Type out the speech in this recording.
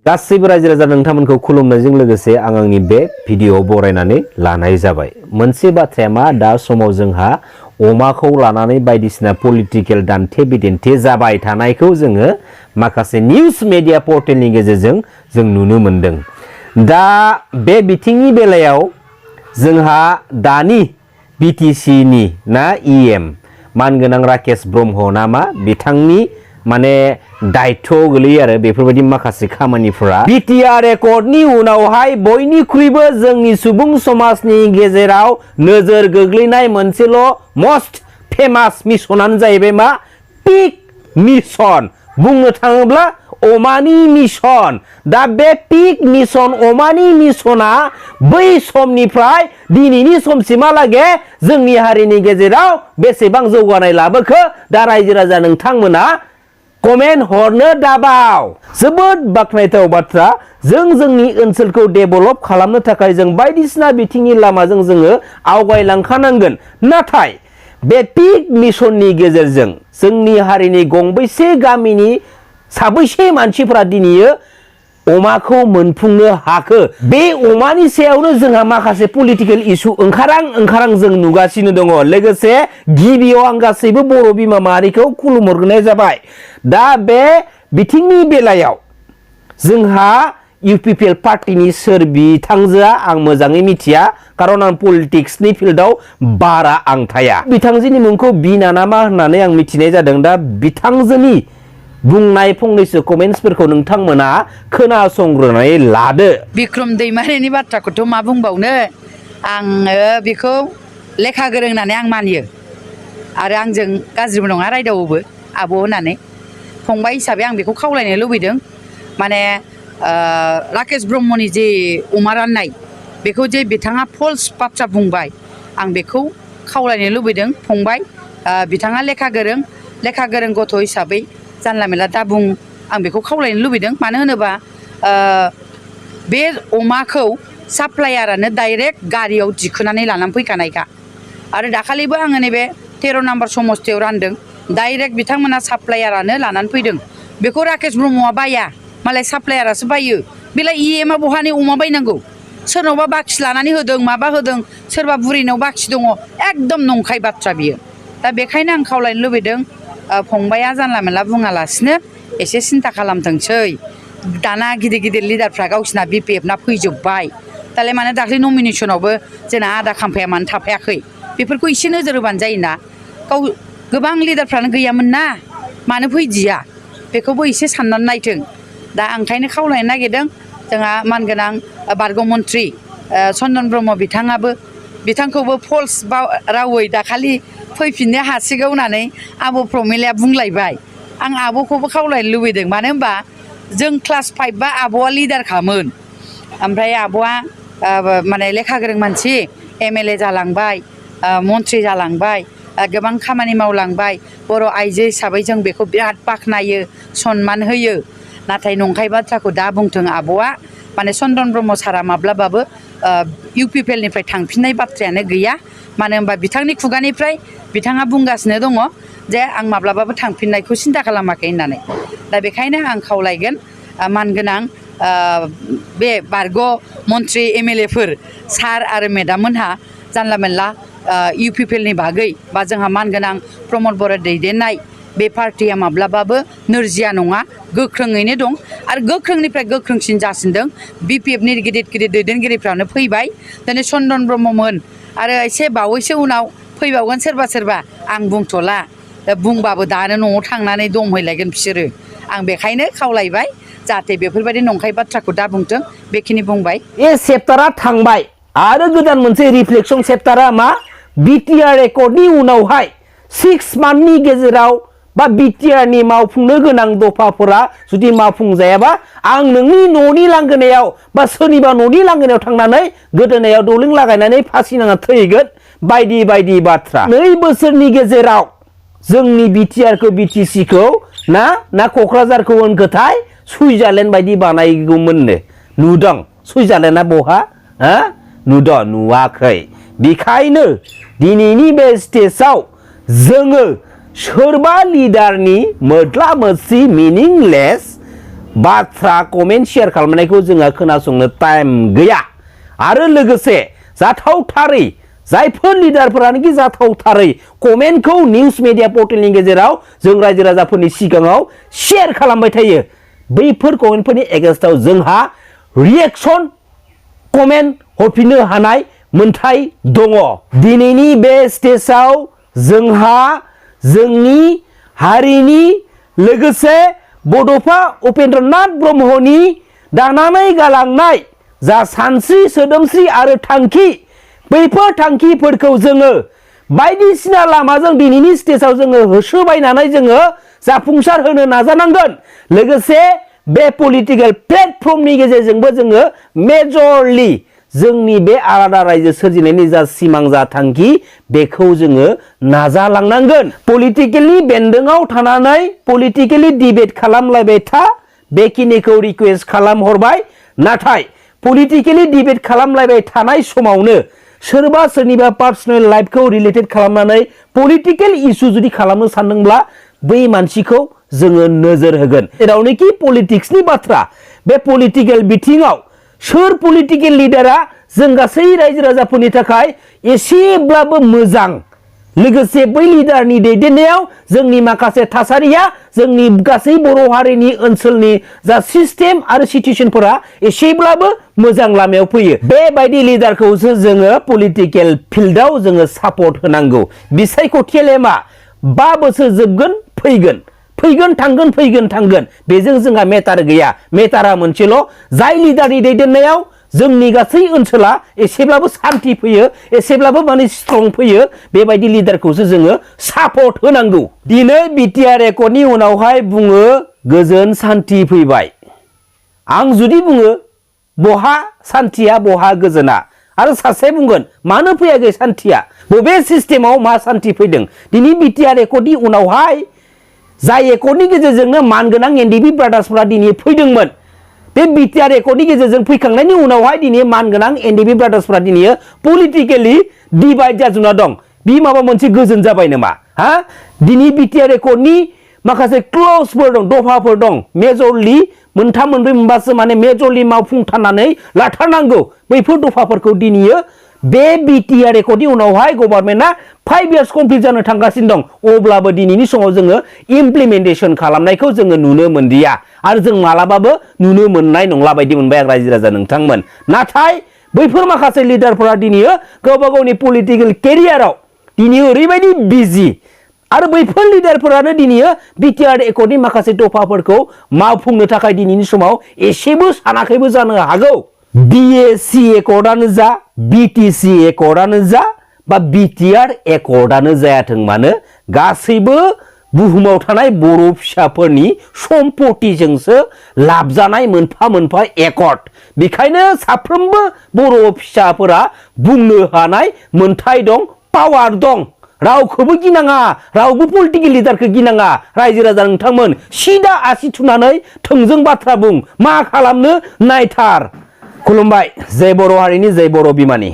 गासैबो रायजो राजा नोंथांमोनखौ खुलुमनायजों लोगोसे आं आंनि बे भिडिअ बरायनानै लानाय जाबाय। मोनसे बाथ्राया मा, दा समाव जोंहा अमाखौ लानानै बायदिसिना पलिटिकेल दान्थे बिदान्थे जाबाय थानायखौ जोङो माखासे निउस मिडिया पर्टेलनि गेजेरजों जों नुनो मोनदों। दा बे बिथिंनि बेलायाव जोंहा दानि बिटिसिनि ना इएम मानगोनां राकेश ब्रह्म नामा बिथांनि माने दायित्व गोलैयो आरो बेफोरबायदि माखासे खामानिफोरा बिटिआर रेकर्डनि उनावहाय बयनिख्रुइबो जोंनि सुबुं समाजनि गेजेराव नोजोर गोग्लैनाय मोनसेल' मस्ट फेमास मिशनानो जाहैबाय मा, पिग मिशन। बुंनो थाङोब्ला अमानि मिशन। दा बे पिग मिशन अमानि मिशना बै समनिफ्राय दिनैनि समसिमहालागै जोंनि हारिनि गेजेराव बेसेबां जौगानाय लाबोखो दा रायजो राजा नोंथांमोना कमेन्ट हरनो दाबाव। जोबोद बाख्नायथाव बाथ्रा। जोंनि ओनसोलखौ डेभेलप खालामनो थाखाय जों बायदिसिना बिथिंनि लामाजों जोङो आवगायलांखानांगोन। नाथाय बे पिग मिशननि गेजेरजों जोंनि हारिनि गंबैसे गामिनि साबैसे मानसिफोरा दिनैयो अमाखौ मोनफुंनो हाखो, बे अमानि सायावनो जोंहा माखासे पलिटिकेल इस्यु ओंखारां जों नुगासिनो दङ। लोगोसे गिबियाव आं गासैबो बर' बिमा माहारिखौ खुलुमहरनाय जाबाय। दा बे बिथिंनि बेलायाव जोंहा इउपिपिएल पार्टिनि सोर बिथांजोआ आं मोजाङै मिथिया, खारन आं पलिटिक्सनि फिल्डआव बारा आं थाया। बिथांजोनि मुंखौ बिना नामा होननानै आं मिथिनाय जादों। दा बिथांजोनि बुंनाय फंनैसो कमेन्ट्सफोरखौ नोंथांमोना खोनासंग्रोनानै लादो। बिक्रम दैमारिनि बाथ्राखौथ' मा बुंबावनो, आङो बेखौ लेखा गोरों होननानै आं मानियो आरो आंजों गाज्रिबो नङा, रायदावोबो आब' होननानै। फंबाय हिसाबै आं बेखौ खावलायनो लुबैदों, माने राकेश ब्रह्मनि जे अमा राननाय बेखौ जे बिथाङा फल्स बाथ्रा बुंबाय, आं बेखौ खावलायनो लुबैदों। फंबाय, बिथाङा लेखा गोरों गथ' हिसाबै जानला मेला दा बुं, आं बेखौ खावलायनो लुबैदों। मानो होनोबा बे अमाखौ साप्लायारानो डाइरेक्ट गारियाव दिखोनानै लानानै फैखानायखा। आरो दाखालिबो आङो नैबे 13 नाम्बार समस्थियाव रानदों, डाइरेक्ट बिथांमोना साप्लायारानो लानानै फैदों। बेखौ राकेश ब्रह्मआ बाया, मालाय साप्लायारासो बायो। बेलाय इएमआ बहानि अमा बायनांगौ? सोरनावबा बाखि लानानै होदों, माबा होदों, सोरबा बुरैनाव बाखि दङ, एकदम नंखाय बाथ्रा बियो। दा बेखायनो आं खावलायनो लुबैदों, फंबाया जानला मेला बुङालासिनो एसे सिन्था खालामथोंसै। दाना गिदिर गिदिर लिडारफ्रा गावसिना बिपिएफना फैजोब्बाय, दालाय मानो दाख्लै नमिनेसनावबो जोंना आदा खाम्फाया मानो थाफायाखै? बेफोरखौ एसे नोजोर होबानो जायोना। गोबां लिडारफ्रानो गैयामोन ना, मानो फैदिया? बेखौबो एसे साननानै नायथों। दा ओंखायनो खावलायनो नागिरदों, जोंहा मानगोनां बारग' मन्त्रि चन्दन ब्रह्म बिथांखौबो फल्स रावै दाखालि फैफिननो हासिगौ होननानै आब' प्रमिलाया बुंलायबाय। आं आब'खौबो खावलायनो लुबैदों, मानो होनबा जों क्लास 5 बा आब'आ लिडारखामोन। ओमफ्राय आब'आ माने लेखा गोरों मानसि, एमएलए जालांबाय, मन्त्रि जालांबाय, गोबां खामानि मावलांबाय। बर' आइजो हिसाबै जों बेखौ बिराद बाख्नायो, सनमान होयो। नाथाय नंखाय बाथ्राखौ दा बुंथों आब'आ। माने चन्दन ब्रह्म सारा माब्लाबाबो इउपिपिएलनिफ्राय थांफिननाय बाथ्रायानो गैया। मानो होनबा बिथांनि खुगानिफ्राय बिथाङा बुंगासिनो दङ जे आं माब्लाबाबो थांफिननायखौ सिन्था खालामाखै होननानै। दा बेखायनो आं खावलायगोन, मानगोनां बे बारग' मन्त्रि एमएलएफोर सार आरो मेडाम मोनहा जानला मेनला इउपिपिएलनि बागै बा जोंहा मानगोनां प्रमद बर' दैदेननाय बे पार्टिया माब्लाबाबो नोरजिया नङा, गोख्रोङैनो दं। आरो गोख्रोंनिफ्राय गोख्रोंसिन जासिनदों। बिपिएफनि गिदिर गिदिर दैदेनगिरिफ्रानो फैबाय, दिनै चन्दन ब्रह्ममोन आरो एसे बावैसो उनाव फैबावगोन सोरबा। आं बुंथ'ला, बुंबाबो दानो न'आव थांनानै दंहैलायगोन बिसोरो। आं बेखायनो खावलायबाय, जाहाथे बेफोरबायदि नंखाय बाथ्राखौ दा बुंथों, बेखिनि बुंबाय। बे चेप्टारा थांबाय आरो गोदान मोनसे रिफ्लेक्सन चेप्टारा मा, बिटिआर रेकर्डनि उनावहाय 6 मान्थनि गेजेराव बा बिटिआरनि मावफुंनो गोनां दफाफोरा जुदि मावफुंजायाबा आं नोंनि न'नि लांगोनायाव बा सोरनिबा न'नि लांगोनायाव थांनानै गोदोनायाव दौलें लागायनानै फासि नांना थैगोन बायदि बायदि बाथ्रा। 2 बोसोरनि गेजेराव जोंनि बिटिआरखौ बिटिसिखौ ना क'क्राझारखौ होनखोथाय सुइजारलेण्ड बायदि बानायगौमोननो। नुदों सुइजारलेण्डआ बहा? नुदों? नुवाखै। बेखायनो दिनैनि बे स्टेजआव जोङो सोरबा लिडारनि मोद्ला मोद्सि मिनिंलेस बाथ्रा कमेन्ट शेयार खालामनायखौ जोंहा खोनासंनो टाइम गैया आरो लोगोसे जाथावथारै जायफोर लिडारफोरानोखि जाथावथारै कमेन्टखौ निउस मिडिया पर्टेलनि गेजेराव जों रायजो राजाफोरनि सिगाङाव शेयार खालामबाय थायो बैफोर कमेन्टफोरनि एगेन्स्टआव जोंहा रिएक्शन कमेन्ट हरफिननो हानाय मोन्थाय दङ दिनैनि बे स्टेजआव जोंहा जोंनि हारिनि लोगोसे बड'फा उपेन्द्रनाथ ब्रह्मनि दानानै गालांनाय जा सानस्रि सोदोमस्रि आरो थांखि बैफोर थांखिफोरखौ जोङो बायदिसिना लामाजों दिनैनि स्टेजआव जोङो होसोबायनानै जोङो जाफुंसार होनो नाजानांगोन लोगोसे बे पलिटिकेल प्लेटफर्मनि गेजेरजोंबो जोङो मेजरलि जोंनि बे आलादा रायजो सोरजिनायनि जा सिमां जा थांखि बेखौ जोङो नाजालांनांगोन पलिटिकेलि बेन्दोङाव थानानै पलिटिकेलि डिबेट खालामलायबाय था बेखिनिखौ रिक्वेस्ट खालामहरबाय नाथाय पलिटिकेलि डिबेट खालामलायबाय थानाय समावनो सोरबा सोरनिबा पार्सनेल लाइफखौ रिलेटेड खालामनानै पलिटिकेल इशु जुदि खालामनो सानदोंब्ला बै मानसिखौ जोङो नोजोर होगोन जेरावनोखि पलिटिक्सनि बाथ्रा बे पलिटिकेल बिथिङाव सोर पलिटिकेल लिडारा जों गासै रायजो राजाफोरनि थाखाय एसेब्लाबो मोजां लोगोसे बै लिडारनि दैदेननायाव जोंनि माखासे थासारिया जोंनि गासै बर' हारिनि ओनसोलनि जा सिस्टेम आरो सिचुएशनफोरा एसेब्लाबो मोजां लामायाव फैयो बेबायदि लिडारखौसो जोङो पलिटिकेल फिल्डआव जोङो सापर्ट होनांगौ बिसायख'थिया लेमा 5 बोसोर जोबगोन फैगोन थांगोन बेजों जोंहा मेटार गैया मेटारा मोनसेल' जाय लिडारनि दैदेननायाव जोंनि गासै ओनसोला एसेब्लाबो शान्ति फैयो एसेब्लाबो माने स्ट्रं फैयो बेबायदि लिडारखौसो जोङो सापर्ट होनांगौ दिनै बिटिआर एकर्डनि उनावहाय बुङो गोजोन शान्ति फैबाय आं जुदि बुङो बहा शान्तिया बहा गोजोना आरो सासे बुंगोन मानो फैयाखै शान्तिया बबे सिस्टेमाव मा शान्ति फैदों दिनै बिटिआर एकर्डनि उनावहाय जाय एकर्डनि गेजेरजोंनो मानगोनां एनडिपि ब्रादार्सफोरा दिनै फैदोंमोन बे बिटिआर एकर्डनि गेजेरजों फैखांनायनि उनावहाय दिनै मानगोनां एनडिपि ब्रादार्सफोरा दिनै पलिटिकेलि डिभाइड जाजुना दं बि माबा मोनसे गोजोन जाबाय नामा हा दिनै बिटिआर एकर्डनि माखासे क्ल'जफोर दं दफाफोर दं मेजरलि 3 4 मोनबासो माने मेजरलि मावफुंथारनानै लाथारनांगौ बैफोर दफाफोरखौ दिनै बे बिटिआर एकर्डनि उनावहाय गभर्नमेन्टआ 5 इयार्स कमप्लिट जानो थांगासिनो दं अब्लाबो दिनैनि समाव जोङो इमप्लिमेन्टेसन खालामनायखौ जोङो नुनो मोनदिया आरो जों मालाबाबो नुनो मोननाय नंला बायदि मोनबाय आं रायजो राजा नोंथांमोन नाथाय बैफोर माखासे लिडारफोरा दिनै गावबा गावनि पलिटिकेल केरियाराव दिनै ओरैबायदि बिजि आरो बैफोर लिडारफोरानो दिनै बिटिआर एकर्डनि माखासे दफाफोरखौ मावफुंनो थाखाय दिनैनि समाव एसेबो सानाखैबो जानो हागौ बिएसि एकर्डआनो जा बिटिसि एकर्डआनो जा बा बिटिआर एकर्डआनो जायाथों मानो गासैबो बुहुमाव थानाय बर' फिसाफोरनि सम्पतिजोंसो लाबजानाय मोनफा एकर्ड बेखायनो साफ्रोमबो बर' फिसाफोरा बुंनो हानाय मोन्थाय दं पावार दं रावखौबो गिनाङा रावबो पलिटिकेल लिडारखौ गिनाङा रायजो राजा नोंथांमोन सिदा आसि थुनानै थोंजों बाथ्रा बुं मा खालामनो नायथार खुलुमबाय जय बर' हारिनि जय बर' बिमानि